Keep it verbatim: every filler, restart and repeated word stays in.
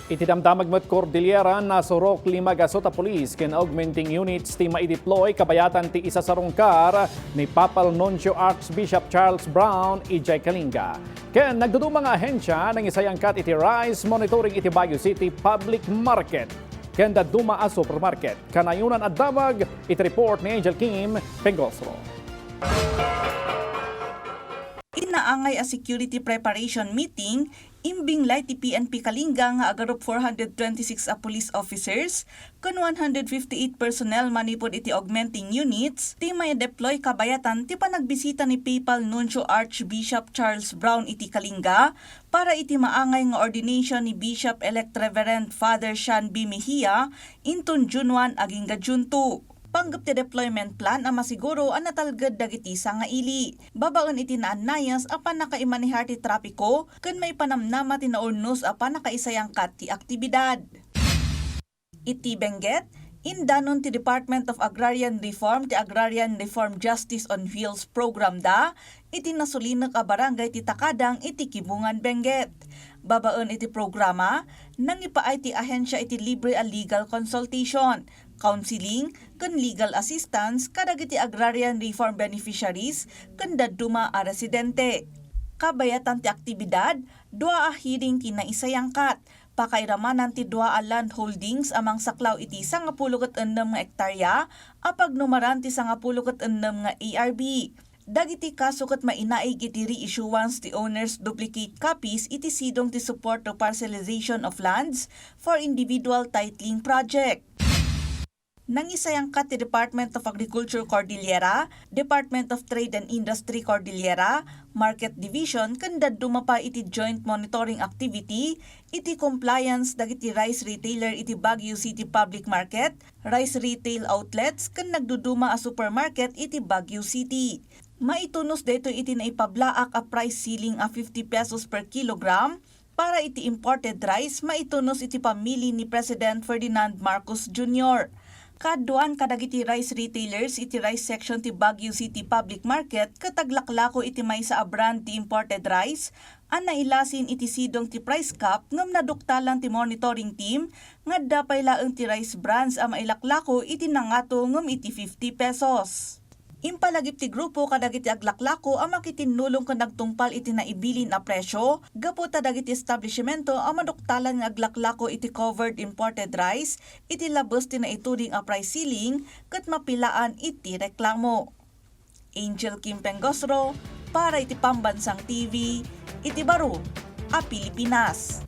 Iti damdamag met Cordillera, nasurok lima gasut a pulis ken augmenting units ti maideploy kabayatan ti isasarungkar ni Papal Nuncio Archbishop Charles Brown idiay Kalinga. Ken nagduduma nga ahensya nangisayangkat iti rice monitoring iti Baguio City Public Market ken dadduma a supermarket. Kanayonan a damag iti report ni Angel Kim Pengosro. Inaangay a security preparation meeting, imbinglay ti P N P Kalinga nga agarup four hundred twenty-six a police officers ken one hundred fifty-eight personnel manipud iti augmenting units ti maideploy kabayatan ti panagbisita ni Papal Nuncio Archbishop Charles Brown iti Kalinga para iti maangay nga ordination ni Bishop-elect Reverend Father Sean B. Mejia inton June one agingga June two. Panggep ti deployment plan a masiguro a natalged dagiti sangaili. Babaen iti naannayas a pannakaimanehar ti trapiko ken maipanamnama ti naurnos a pannakaisayangkat ti aktibidad. Iti Benguet, indanon ti Department of Agrarian Reform ti Agrarian Reform Justice on Wheels program da iti nasulinek a barangay ti Takadang iti Kibungan, Benguet. Babaen iti programa, nangipaay ti ahensya iti libre a legal consultation, counseling, ken legal assistance kadagiti agrarian reform beneficiaries ken dadduma a residente. Kabayatan ti aktibidad, dua a hearing ti naisayangkat. Pakairamanan ti dua a land holdings a mangsaklaw iti sangapulo ket ennem nga ektarya a pagnumaran ti sangapulo ket ennem nga A R B. Dagiti kaso ket mainaig iti reissuance ti owner's duplicate copies iti sidong ti Support to Parcelization of Lands for Individual Titling Project. Nangisayangkat ti Department of Agriculture Cordillera, Department of Trade and Industry Cordillera, Market Division ken dadduma pay iti joint monitoring activity iti compliance dagiti rice retailer iti Baguio City Public Market, rice retail outlets ken nagduduma a supermarket iti Baguio City. Maitunos daytoy iti naipablaak a price ceiling a fifty pesos per kilogram para iti imported rice maitunos iti pamili ni President Ferdinand Marcos Junior. Kaaduan kadagiti rice retailers iti rice section ti Baguio City Public Market ket aglaklako iti maysa a brand ti imported rice a nailasin iti sidong ti price cap ngem naduktalan ti monitoring team nga adda pay laeng ti rice brands a mailaklako iti nangato ngem iti fifty pesos. Impalagip ti grupo kadagiti aglaklako a makitinnulong ken nagtungpal iti naibilin a presyo gapu ta dagiti establishmento a maduktalan nga aglaklako iti covered imported rice iti labes ti naituding a price ceiling ket mapilaan iti reklamo. Angel Kim Pengosro para iti Pambansang T V iti baro a Pilipinas.